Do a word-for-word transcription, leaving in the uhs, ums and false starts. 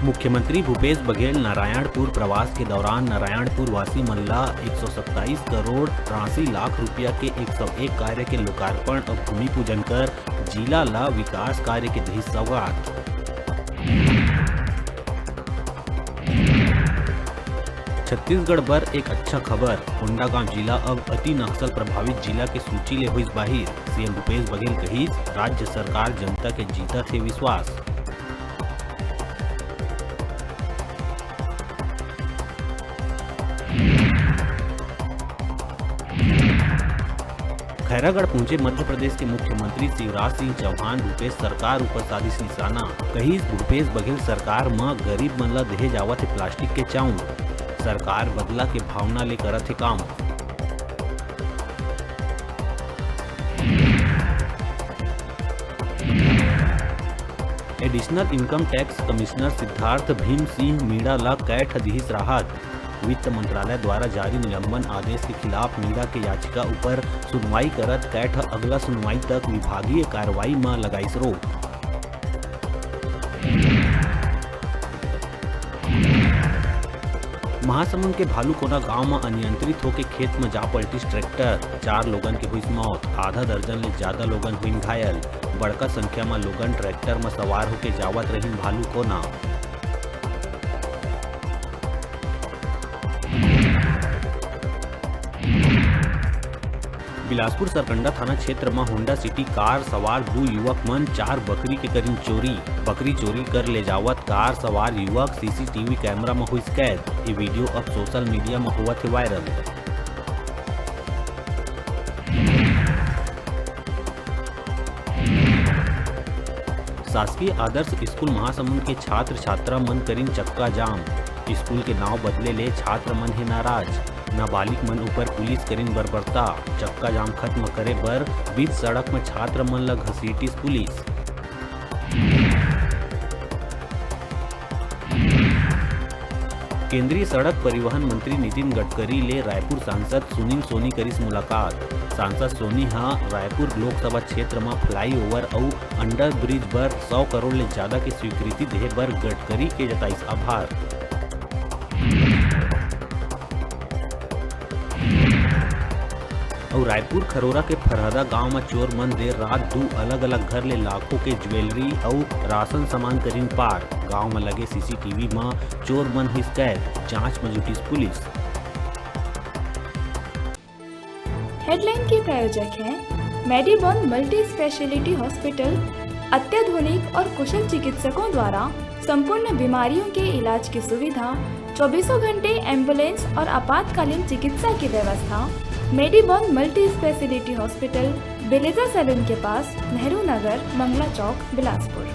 मुख्यमंत्री भूपेश बघेल नारायणपुर प्रवास के दौरान नारायणपुर वासी मन ला एक सौ सत्ताईस करोड़ तिरासी लाख रुपया के एक सौ एक कार्य के लोकार्पण अउ भूमि पूजन कर जिला ला विकास कार्य के दिहिस सौगात। छत्तीसगढ़ बर एक अच्छा खबर, कोंडागांव जिला अब अति नक्सल प्रभावित जिला के सूची ले होइस बाहिर। सीएम भूपेश बघेल कहिस, राज्य सरकार जनता के जीतत हे विश्वास। खैरागढ़ पहुंचे मध्य प्रदेश के मुख्यमंत्री शिवराज सिंह चौहान भूपेश सरकार ऊपर साधिस निशाना। कहिस, भूपेश बघेल सरकार म गरीब मन ल देहे जावत हे प्लास्टिक के चाउर। सरकार बदला के भावना ले करत हे काम। Additional income tax commissioner Siddharth Bhim Singh Meena ला कैट ह दिहिस राहत। वित्त मंत्रालय द्वारा जारी निलंबन आदेश के खिलाफ मीणा के याचिका ऊपर सुनवाई करत कैट ह अगला सुनवाई तक विभागीय कार्रवाई म लगाइस रोक। महासमुंद के भालूकोना गांव म अनियंत्रित होके खेत म जा पलटिस ट्रैक्टर, चार लोगन के हुइस मौत, आधा दर्जन ले ज्यादा लोगन हुइन घायल। बड़का संख्या म लोगन ट्रैक्टर म सवार होके जावत रहिन भालूकोना। बिलासपुर सरकंडा थाना क्षेत्र म Honda City कार सवार दू युवक मन चार बकरी के करिन चोरी। बकरी चोरी कर ले जावत कार सवार युवक सीसीटीवी कैमरा म हुइस कैद। ये वीडियो अब सोशल मीडिया म होवत हे वायरल। शासकीय आदर्श स्कूल महासमुंद के छात्र छात्रा मन करिन चक्का जाम। स्कूल के नाव बदले ले छात्र मन हे नाराज। नाबालिग मन ऊपर पुलिस करिन बर्बरता। चक्का जाम खत्म करे बर बीच सड़क म छात्र मन ल घसीटिस पुलिस। केंद्रीय सड़क परिवहन मंत्री नितिन गडकरी ले रायपुर सांसद सुनील सोनी करिस मुलाकात। सांसद सोनी ह रायपुर लोकसभा क्षेत्र म फ्लाईओवर अउ अंडर ब्रिज बर सौ करोड़ ले ज्यादा के स्वीकृति देहे बर गडकरी के जताइस आभार। अउ रायपुर खरोरा के फरहदा गांव म चोर मन देर रात दू अलग-अलग घर ले लाखों के ज्वेलरी अउ राशन सामान करिन पार। गांव म लगे सीसीटीवी म चोर मन हुइस कैद, जांच म जुटिस पुलिस। हेडलाइन के प्रायोजक हैं मेडीबॉन मल्टी स्पेशलिटी हॉस्पिटल, अत्याधुनिक और कुशल चिकित्सकों द्वारा संपूर्ण बीमारियों के इलाज की सुविधा, चौबीसों घंटे एम्बुलेंस और आपातकालीन चिकित्सा की व्यवस्था। मेडीबॉन मल्टी स्पेशलिटी हॉस्पिटल, बेलेजा सैलून के पास, नेहरू नगर, मंगला चौक, बिलासपुर।